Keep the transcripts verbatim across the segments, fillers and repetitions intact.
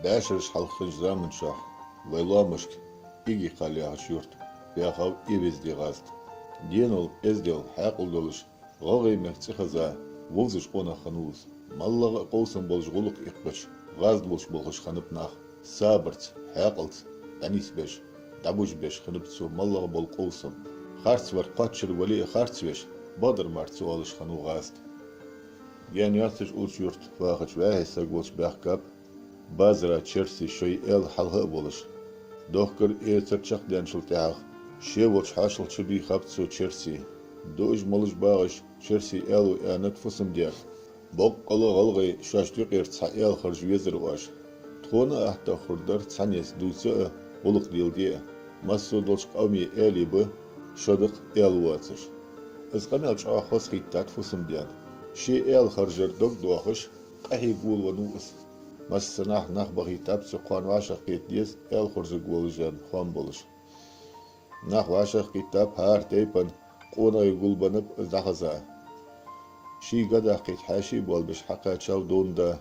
БӀаьшераш хьалха хиннача заман чухь вай лоамашка Иги-Кхал яхача юрта ваьхав Эвезди гӀазд. Денал, эздел, хьаькъал долаш, гӀалгӀай мехка цӀихеза, вовзаш къонах хиннав из. МалагӀа а къовсам болаш гӀулакх иккхача, гӀазд волаш болхаш хиннаб нах. Сабарца, хьаькъалца дӀанийсбеш, дӀабужабеш хиннаб цо малагӀа бола къовсам. Харцвар кхоачара вале а харцвеш, бакъдар мара ца оалаш хиннав гӀазд. Гаьна йоацаш Уллача юрта вахача ваьхий саг волча баьхкаб Базара Черси шоай аьла хьалха а болаш. Дохкар, эцар чакхдаьнначул тӀехьагӀа ше волча хьоашалгӀа чубийхаб цо Черси. Дуаш-малаш багӀаш, Черси аьло аьннад фусам-даьга: «Боккъала гӀалгӀай шоашта юкъера цхьа аьла харжа везар оаш. Тхона а аттагӀа хургдар цхьаннеца дувца а, гӀулакх леладе а. Массадолча къамий аьлий ба шо да-кх аьла воацаш». Из къамаьл чӀоагӀа хоза хийттад фусам-даьна. Ше аьла харжар дог доахаш, къахьега волавеннав из. Массанахьа нах бахийтаб цо кхоана вӀашагӀкхета деза аьла хоржаргволаш аьнна хоам болаш. Нах вӀашагӀкхийттаб, хӀара тайпан къонахий гулбеннаб из дӀахеза. Ший гадахкхийта хьаьший а боалабеш хьакхаьчав Дунда,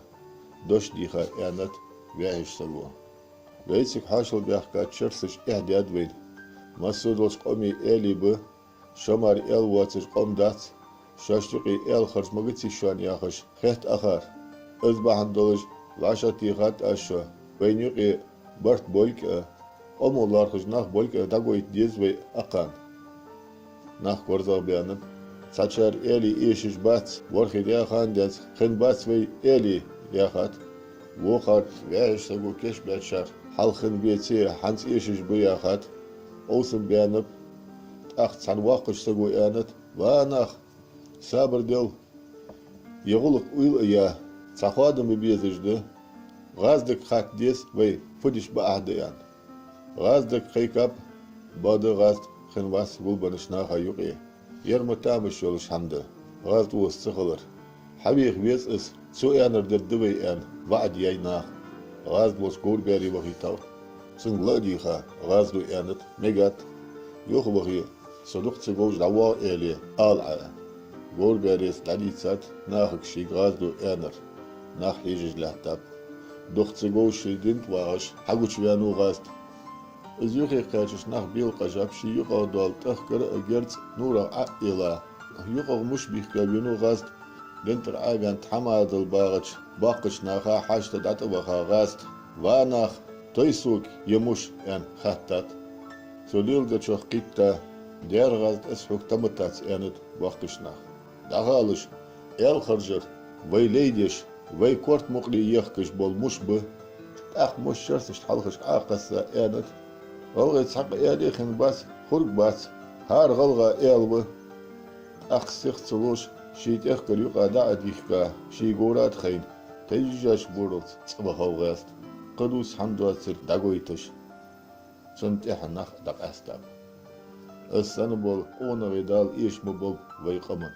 дош дийха аьннад ваьхийча саго: «Вайцига хьоашалгӀа баьхка Черсаш эхь даьд вайна. Массадолча къамий аьлий ба, шо мара аьла воацаш къам дац, шоашта юкъе аьла харжа магаций шоана яхаш, хетта ахар. Из бахьан долаш вӀашагӀтехад аз шо, вайна юкъе барт болга а, къамо лоархӀаш нах болга а дӀагойта деза вай акхарна». Нах корзагӀбаьннаб. Цхьачар аьлий эшаш бац, ворхӀе даь хан денз хинна бац вай аьлий, яхад. Вокхар ваьхийча саго кийчбаьчар хьалха хинна беце а, хӀанз эшаш ба, яхад. Къовсам баьннаб. ТӀаккха цхьан воккхача саго аьннад: «Ва нах, сабар де, е гӀулакх уйла а яь, цхьа хоадам бе безаш да. ГӀаздага хатта деза вай, фу дича бакъахьа да», — аьнна. ГӀаздага кхайкаб. Бакъда, гӀазд хинна вац гулбеннача наха юкъе. Ер ма тамаш йолаш хӀама да гӀазд воса ца хилар. Хьавеха веза из, цо аьннар дергда вай, аьнна, ваӀад яьй наха. ГӀазд волча говрабаьре вахийтав. Цунга ла а дийха, гӀаздо аьннад: «Мегад, юха вахе, со дукха ца говш дӀавоагӀа аьле, ала Ӏа». Говрабаьреца дӀадийцад нахага шийга гӀаздо аьннар. Нах хьежаш лаьттаб. Дукха ца говш ший дин тӀа вагӀаш, хьагучаваьннав гӀазд. Из юхе кхаьчача нах белакъажаб, ший юкъагӀа дола тӀахкар а герз нурах Ӏо а елла, юкъагӀа муш бихка венав гӀазд. Дин тӀара Ӏоваьнна тхьамадал багӀача боккхача наха хьашта дӀатӀаваха гӀазд: «Ва нах, той сога е муш», — аьнна, хаьттад. Цо леладечох кхийтта: «Дера, гӀазд, аз хьога таматац», — аьннад боккхийча наха. «ДӀахалаш, аьла харжар вай лай деш, вай корта мукъане ехкаш бола муш ба». ТӀаккха муш черсашта хьалхашка Ӏокхесса аьннад: «ГӀалгӀай цхьаккха аьле а хинна бац, хургбац, хӀара гӀалгӀа аьла ва». ТӀаккха сиха ца луш, ший тӀехкар юкъа дӀа а дихка, ший говра тӀа хайна, тайжа йижача боралца цӀавахав гӀазд, кхы дувца хӀама доацар дӀагойташ. Цунна тӀехьа нах дӀакъаьстаб. Из санна бола къонахий Дала эша ма болба вай къаман.